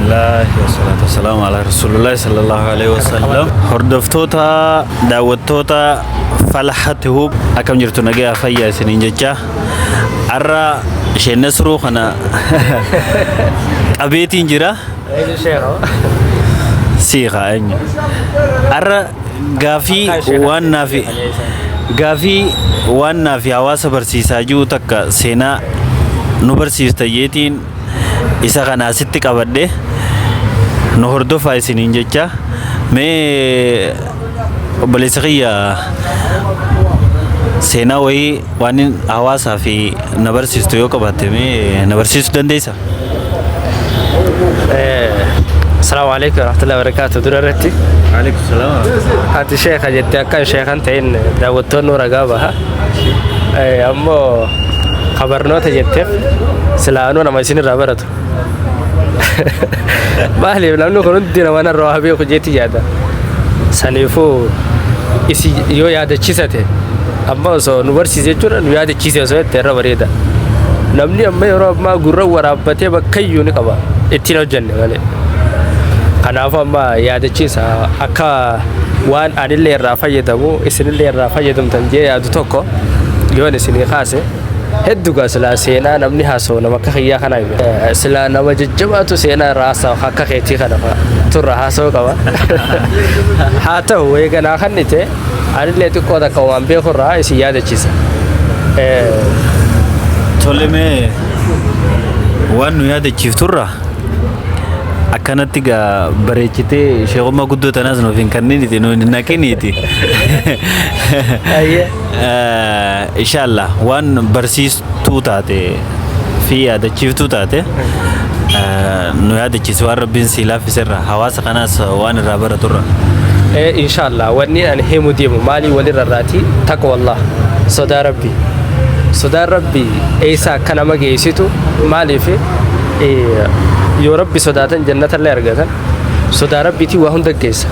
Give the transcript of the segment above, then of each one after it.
Bismillah wasalaatu wasalaamu ala rasuulillahi sallallahu alaihi wasallam. Hordoftoota daawwattoota Falha Tube, akkam jirtu? Nagayaa, fayyaa isiniin jecha. Har'a isheen Nasruu kana qabeetiin jira. Siiqa eenyu. Har'a gaafii waan naafi hawaasa barsiisaa jiru takka seenaa nu barsiista jeetiin isa kana asitti qabadhe, nu hordofaa isiniin jecha. Mee obboleessa kiyya, seenaa wayii waan hawaasaa fi na barsiistu yoo qabaatte, mee na barsiisuu dandeessa? Asalaamu alaikum warahmatullahi wabarakatuh. Dura irratti Alaikum salaam. ati sheeka jettee akka sheekan ta'in daawwattoonni ragaa baha. Ammoo kabarnoota jetteef silaanuu nama isinirraa baratu. Maaliif namni kun hundi nama narraa waa beeku jeetti yaada. Saniifuu isi yoo yaadachiisate, amma osoo nu barsiise jechuudha, nu yaadachiise osoo jette irra bareeda. Namni amma yeroo ammaa gurra waraabbatee bakka iyyuu ni qaba, ittiin hojjenne malee. Kanaafuu amma yaadachiisa akka waan anillee irraa fayyadamu, isinillee irraa fayyadamtan jee yaadu tokko yoon isinii kaase hedduu gaa. Silaa seenaa namni haasa'u nama akka kiyyaa kana hime. Silaa nama jajjabaatu seenaa irraa haasa'u, akka keetii kana fa'a turra haasa'uu qaba. Haa ta'u, eeganaa kan ta'e anillee xiqqoo takka waan beeku irraa isin yaadachiisa. Tole, mee waan nu yaadachiifturra akkanatti gaa bareechitee sheekummaa guddoo tanaas nuuf hin kenniniiti, nu hin naqiniiti. Ayyee. Inshallah waan barsiistuu taate fi yaadachiiftuu taate nu yaadachiisi, waan rabbiin sii laaffiserra, hawaasa kanaas waan irraa baraturra. Inshallah wanni ani himu deemu maalii walirra irraati? Taqwallah, sodaa rabbii. Sodaan rabbii eessa akka nama geessitu, maaliif yoo rabbi sodaatan jannatallee argatan. Sodaa rabbiitiin waa hunda geessa.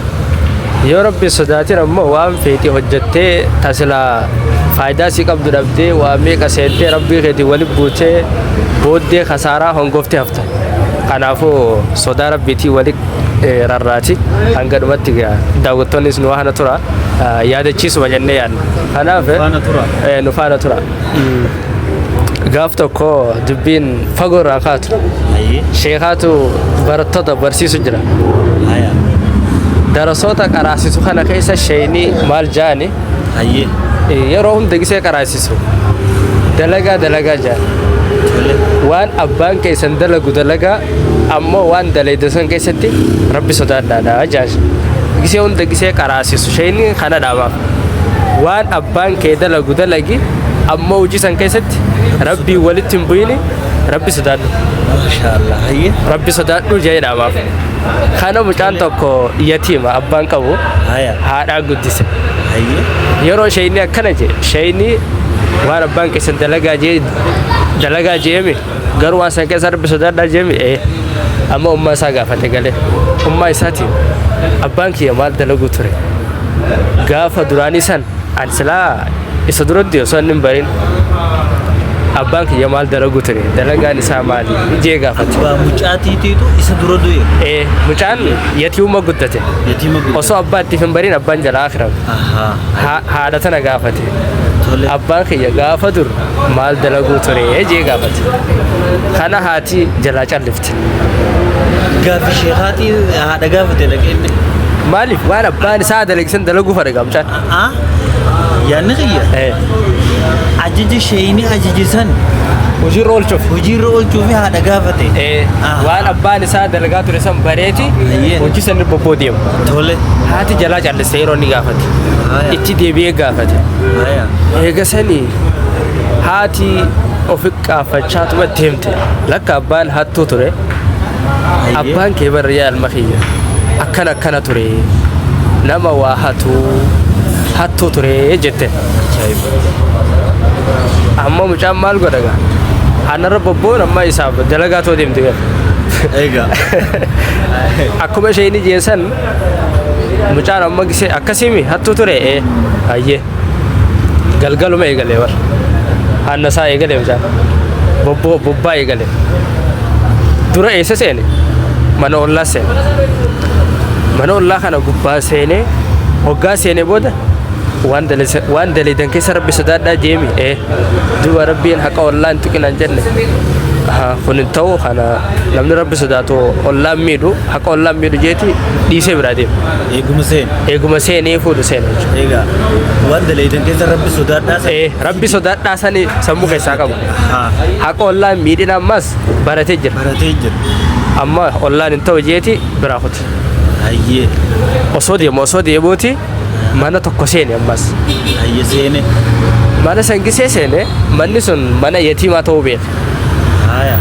Yoo rabbi sodaatin ammoo waan feeti hojjettee tasilaa faayidaa sii qabdu dhabdee, waa meeqa seentee, rabbii keetiin wali buutee, booddee kasaaraa hongoftee hafta. Kanaafuu sodaa rabbiitiin wali rarraati hanga dhumatti daawwattoonnis nu faana tura, yaadachiisuma jennee yaadna. Kanaaf Faana tura. Nu faana tura. Gaaf tokko dubbiin fagoo irraa kaatu sheekaatu barattoota barsiisu jira. Darasoota qaraasisu kana keessa sheeyni maal jaani? Yeroo hunda gisee qaraasisu dalagaa dalagaa jaan. Waan abbaan keessan dalagu dalagaa, ammoo waan dalayda san keessatti rabbi sodaadhaadha jaan. Gisee hunda gisee qaraasisu sheeyni kana dhaabaaf. Waan abbaan kee dalagu dalagi, ammoo hojii san keessatti rabbii walitti hin bu'ini, rabbi sodaadhu. Maashaallah. Hayyee. Rabbi sodaadhu jee dhaabaaf. Kana mucaan tokko yatiima, abbaan qabu, haadhaa guddise. Yeroo sheeyni akkana jee, sheeyni waan abbaan keessan dalagaa jee dalagaa jeemi, garuu waan san keessa rabbi sodaadhaa jeemi. Ee, amma ummaa isaa gaafate galee, ummaa isaatiin abbaan kiyya maal dalaguu ture gaafa duraanii san? An silaa isa duratti osoo inni hin barin abbaan kiyya maal dalaguu ture, dalagaan isaa maali jee gaafate. Abbaa mucaatiitiitu isa dura du'e. Ee, mucaan yatiimuma guddate. Yatiima guddate. Osoo abbaa itti hin barin abbaan jalaa akirame. Haadha tana gaafate. Abbaan kiyya gaafa dur maal dalaguu ture jee gaafate. Kana haati jalaa callifte. Gaafi sheekaatii haadha gaafate dhaqee inni. Maaliif waan abbaan isaa dalagsan dalaguu fedha mucaan. Yaadni kiyya ajaja sheeyni ajaje san hojiirra oolchuuf. Hojiirra oolchuuf haadha gaafate. Ee, waan abbaan isaa dalagaa ture san bareeti hojii san bobboo deemu. Haati jalaa calliste yeroo inni gaafate. Itti deebi'ee gaafate. Eega sanii haati ofi qaaffachaatuma itti himte. Lakka abbaan hattuu ture. Abbaan kee barra, yaa ilma kiyya, akkana akkana ture, nama waa hatuu, hattuu ture jette. Amma mucaan maal godha gaa? Hanarra bobboon amma isaaf dalagaa too deemte gara. Egaa. Akkuma isheen jeessan mucaan amma gisee akkasiimi hattuu ture, ee hayyee, galgaluma eegalee bar hanna isaa eegalee, mucaan bobboo bobbaa eegale. Dura eessa seene? Mana ollaa seene. Mana ollaa kana gubbaa seenee hoggaa seenee booda waan waan daleedan keessa Rabbi sodaadhaa jeemi. Ee duuba Rabbiin haqa ollaa hin tuqinaan jenne. Kun hin ta'u, kana namni Rabbi sodaatu ollaan miidhu, haqa ollaan miidhu jeeti dhiisee biraa deema. Eeguma seene. Eeguma seenee fuudhu seene jechuudha. Egaa waan daleeydan keessa Rabbi sodaadhaa sana. Ee Rabbi sodaadhaa sani sammuu keessaa qabu. Haqa ollaan miidhina ammas baratee jira. Baratee jira. Amma ollaan hin ta'u jeeti biraa kute. Hayyee. Osoo deemu osoo deemuuti mana tokko seene ammas. Hayyee seene. Mana san gisee seene, manni sun mana yatiimaa ta'uu beeka. Haaya.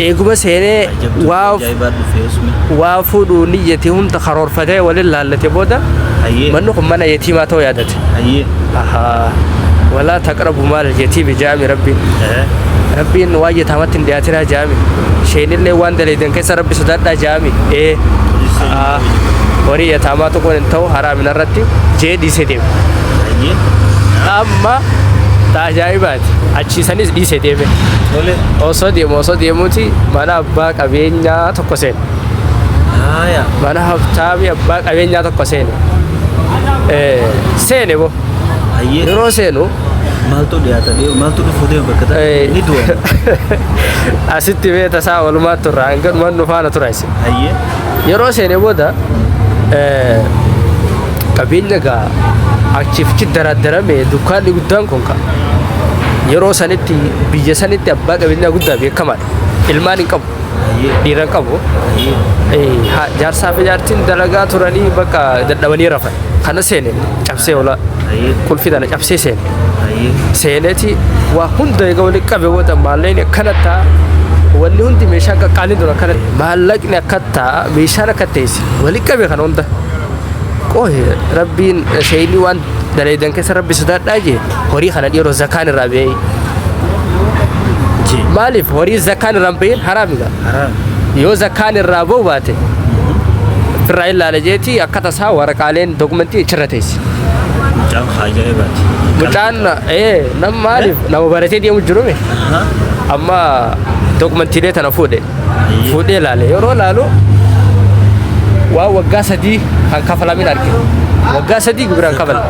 Eeguma seenee Ajabtuu waa ajaa'ibaa dhufee usme. Waa fuudhuu niyyate hunda karoorfatee waliin laallate booda Hayyee. manni kun mana yatiimaa ta'uu yaadate. Hayyee. Ahaa. Walaa taqrabu maal yatiimi jaami Rabbiin. Rabbiin waan yataamatti hin dhiyaatinaa jaami. Isheenillee waan daleedan keessa Rabbi sodaadhaa jaami. Ee. Aa, horii yataamaa tuquun hin ta'u, haraamin irratti jee dhiisee deeme. Hayyee. Amma ta ajaa'ibaati. Achiisanis dhiisee deeme. Tole. Osoo deemu osoo deemuuti mana abbaa qabeenyaa tokko seene. Haaya. Mana habtaamii abbaa qabeenyaa tokko seene. Seene bo. Hayyee. Yeroo seenu Maaltu dhiyaata deemu? Maaltu dhufuu deemu bakka tana? Ni du'a. Asitti mee tasaa walumaa turra, hanga dhumaan nu faana tura isin. Hayyee. Yeroo seene booda qabeenya gaa achiif achi daradarame, dukkaanni guddaan kun ka yeroo sanitti biyya sanitti abbaa qabeenyaa guddaa beekamaadha. Ilmaan hin qabu. Hayyee. Dhiira hin qabu. Hayyee. Jaarsaa fi jaartiin dalagaa turanii bakka dadhabanii rafan. Kana seene cabsee ola. Hayyee. Qulfii tana cabsee seene. Hayyee. Seeneeti waa hunda eega walitti qabe booda maallaqni akkana ta'a. Wanni hundi meeshaan qaqqaaliin tun akkana, maallaqni akka ta'a, meeshaan akka teessi walitti qabe kana hunda. Qohe Rabbiin sheeyni waan daleedan keessa Rabbi sodaadhaa jee, horii kana dhiiroo zakaan irraa ba'ee. Jee. Maaliif horii zakaan irraa hin bahin haraami gaa. Haraam. Yoo zakaan irraa ba'u baate firraa ilaala jeeti akka tasaa waraqaaleen dokumentii achirra teessi. Mucaan ajaa'ibaati. Mucaan nam maaliif nama baratee deemu jirume Aha. amma dokumentiilee tana fuudhe. Hayyee. Fuudhee ilaale, yeroo ilaalu waan waggaa 3 kan kafalamin arge. Waggaa 3 gibiraan kafale.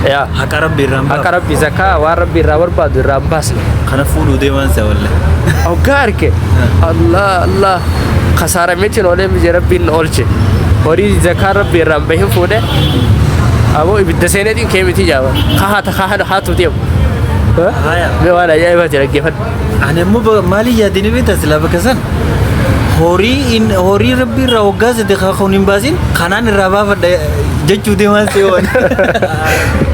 Yaa. Haqa Rabbi irraa hin Haqa baafne. Rabbi zakaa waan Rabbi irraa barbaadu irraa hin baasne. Kana fuudhuu deeman sa wallahi. Hoggaa arge, Allah Allah, kasaarameetiin oolee mije, Rabbiin na oolche. Horii zakaa Rabbi irraa hin bahin fuudhe. Aboo ibidda seeneetiin kee miti jaaba. Kahaata kahaata haatu deemu. Haya. Mee waan ajaa'ibaati dhaggeeffadhu. Ani immoo maaliin yaadini beektaa silaa bakka san? Horii in horii Rabbi irraa waggaa 3 kun hin baasin kanaan irraa baafadha jechuu deeman seewwan.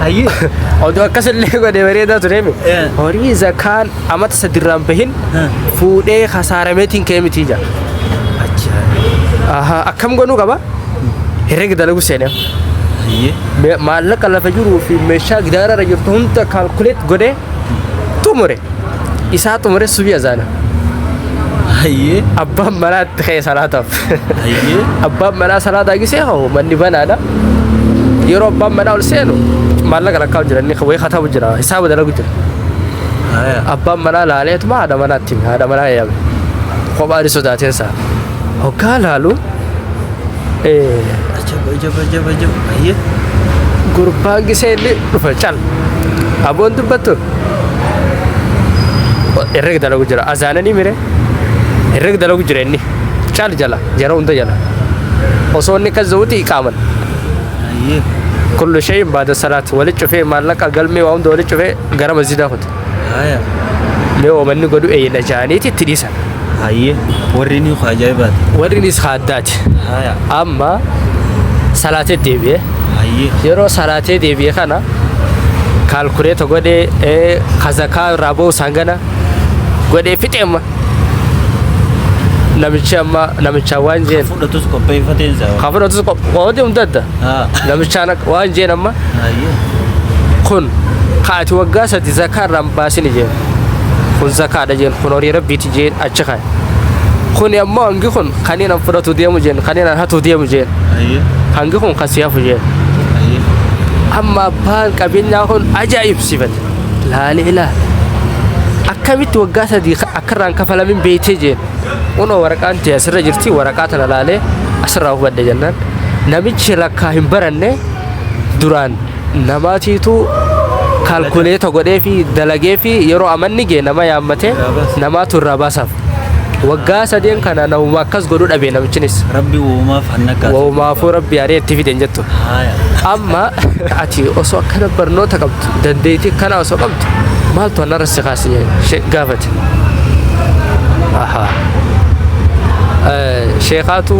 Hayyee. Oduu akkasillee godhe bareedaa ture mi? Horii zakaan amata 3 irraa hin bahin fuudhee kasaarameetiin kee miti jaa. Ajaa'iba. Aha, akkam godhuu qaba? Herrega dalagu seenee. Hayyee. Maallaqa lafa jiruu fi meeshaa gidaara irra jirtu hunda calculate godhee xumure. Isaa xumure, subii azaana. Hayyee. Abbaan manaa itti ka'e salaataaf. Hayyee. Abbaan manaa salaataa gisee hoo manni banaadha. Yeroo abbaan manaa ol seenu maallaqa lakkaa'u jira, inni wayii katabu jira, hisaaba dalagu jira. Haya. Abbaan manaa laaleetuma haadha manaatti hime, haadha manaa yaame. Kophaa ni sodaateen isaa. Hoggaa laalu Ajab ajab ajab ajab. Hayyee. Gurbaan gisee inni dhufe cal. Aboon dubbattu herrega dalagu jira. Azaananii mire herrega dalagu jira, inni cal jala jara hunda jala. Osoo inni akkas ta'utti iqaaman. Hayyee. Kullu shay'in baada salaat walitti cufee, maallaqa galmee waa hunda walitti cufee gara masjidaa kute. Haya. Mee oomanni godhu eeyina jaaniiti itti dhiisan. Hayyee. Warri ni ajaa'ibaati. Warri nis addaati. Haya. Amma salaatee deebi'ee Hayyee. yeroo salaatee deebi'e kana calculate godhee kazakaa irraa ba'u isaan gana godhee fixe. Amma namichi amma namichaan waan jeen Fudhatus qopheeffateen isaa. Kan fudhatus qoodii hunda adda namichaan waan jeen amma Hayyee. kun kaati waggaa 3 zakaa irraa hin baasini jeen, kun zakaadha jeen, kun horii Rabbiiti jeen achi kaa'e. Kun ammoo hangi kun kaniin an fudhatu deemu jeen, kaniin an hatu deemu jeen, Hayyee. hangi kun kan si hafu jeen. Hayyee. Amma abbaan qabeenyaa kun ajaa'ibsifate, laalee ilaala, akkamitti waggaa 3 akka irraan kafalamin beeytee jeen. Kunoo waraqaan tee asirra jirti, waraqaa tana laalee asirraa hubadhe jennaan namichi lakkaa hin baranne duraan namaatiitu kaalkuleeta godhee fi dalagee fi yeroo amanni gee nama yaammatee namaatu irraa baasaaf. Waggaa sadeen kana namuma akkas godhuu dhabe namichinis. Rabbi uumaaf hanna kaase. Waumaafuu rabbi yaadee itti fide hin jettu. Haaya. Amma ati osoo akkana barnoota qabdu, dandeettii akkana osoo qabdu, maaltu hanarra si kaase gaafate. Ahaa. Sheekaatu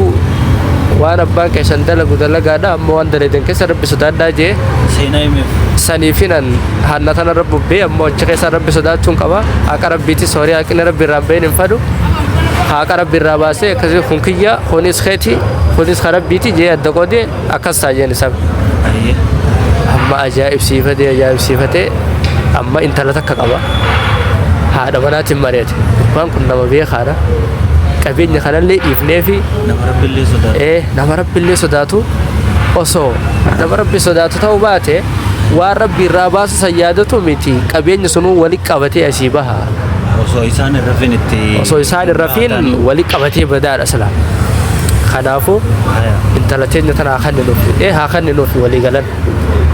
waan abbaan keessan dalagu dalagaadha, amma waan dalagan keessa rabbi sodaadhaa jee. Seenaa himeef. Saniifinan hanna tanarra bubbee, ammoo achi keessa rabbi sodaachuun qaba, haqa rabbiitis horii haqni rabbi irraa hin bahin hin fadu, haqa rabbi irraa baasee akkasii kun kiyya, kunis keeti, kunis ka rabbiiti jee adda qoodee akkas ta'a jeen isaan. Ayyee. Amma ajaa'ibsiifatee ajaa'ibsiifatee amma intala takka qaba. Haadha manaatiin mari'ate. Gurbaan kun nama beekaadha. Qabeenya kanallee dhiifnee fi Nama rabbillee sodaatu. Ee, nama rabbillee sodaatu, osoo nama rabbi sodaatu ta'uu baate waan rabbi irraa baasu san yaadatu miti, qabeenya sunuu wali qabatee asii baha. Osoo isaan hin rafin itti. Osoo isaan hin rafiin wali qabatee badaadha sila. Kanaafuu Haya. intala teenya tana haa kenninuuf, ee haa kenninuuf walii galan.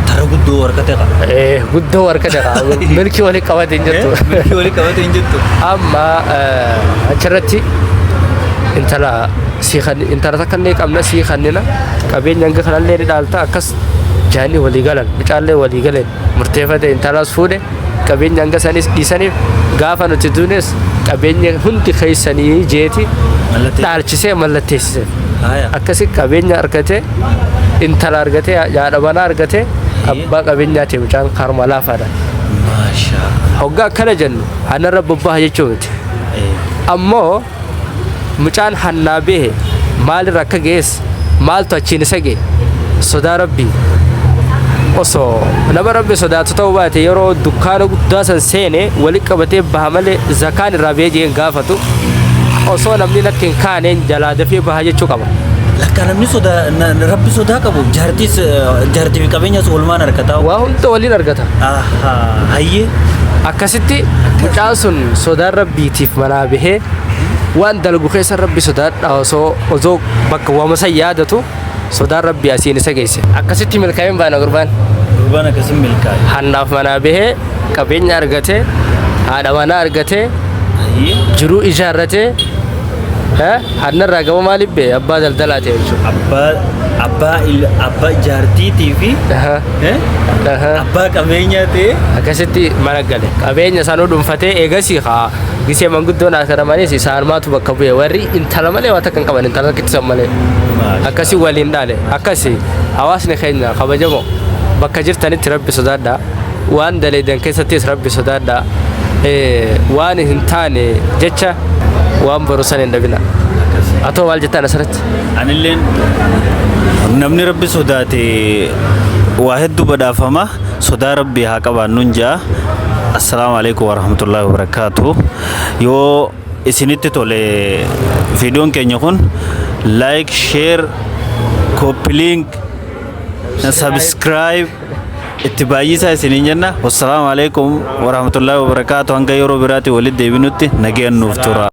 Tara guddoo warqate qaba. Ee, guddoo harka dhaqa milkii wali qabate hin jettu. Milkii walii qabate hin jettu. Amma achirratti intala sii kan intala takka illee qabna, sii kannina, qabeenya hanga kanallee ni dhaalta akkas jaanii walii galan. Mucaallee walii galan murteeffate, intalas fuudhe, qabeenya hanga sanis dhiisaniif, gaafa nuti duunes qabeenya hundi keessanii jeeti. Mallatteessise. Dhaalchisee mallatteessise. Haya. Akkasi qabeenya argate, intala argate, haadha manaa argate, abbaa qabeenyaati mucaan karuma laafaadha. Maashaa. Hoggaa akkana jennu hannarra bobbaha jechuu miti. Ammoo mucaan hannaa behe maalirra akka ga'es, maaltu achiin isa ga'e, sodaa rabbii. Osoo nama rabbi sodaatu ta'uu baate yeroo dukkaana guddaa san seene wali qabatee baha malee zakaan irraa bahee jeen gaafatu, osoo namni natti hin kaaneen jalaa dafee baha jechuu qaba. Lakka namni sodaa rabbi sodaa qabu jaartiis, jaartii fi qabeenyas oolmaan harkataa. Waa hunda waliin argata. Ahaa. Hayyee. Akkasitti mucaan sun sodaan rabbiitiif manaa bahee waan dalagu keessa rabbi sodaadha, osoo bakka waama san yaadatu sodaan rabbii asiin isa geesse. Akkasitti milkaa'een baana gurbaan. Gurbaan akkasiin milkaa'e. Hannaaf manaa bahee qabeenya argatee, haadha manaa argatee, Hayyee. jiruu ijaarratee, hannarraa gama maaliif ba'e, abbaa daldalaa ta'e jechuudha. Abbaa jaartiitii fi abbaa qabeenyaa ta'e. Akkasitti mana gale. Qabeenya sanuu dhuunfatee eegasii haa gisee manguddoon asiramanis isaanumaatu bakka bu'e, warri intala malee waan takka hin qaban, intala takkitti malee. Akkasii waliin dhaale. Akkasi hawaasni keenya kabajamoo bakka jirtanitti rabbi sodaadhaa. Waan daleedan keessattis rabbi sodaadhaa. Waan hin taane jecha waan boru san hin dhabina. Atoo maal jettaan asirratti? Anilleen namni rabbi sodaate waa hedduu badhaafama, sodaa rabbii haa qabaannuun jaa. Assalaamu alaikum warahmatullaahi wabarakaatu. Yoo isinitti tole viidiyoon keenya kun, like, share, copy link, subscribe itti baay'isaa isiniin jenna. Wassalaamu alaikum warahmatullaahi wabarakaatu. Hanga yeroo biraatti walitti deebinutti nagayaan nuuf tura.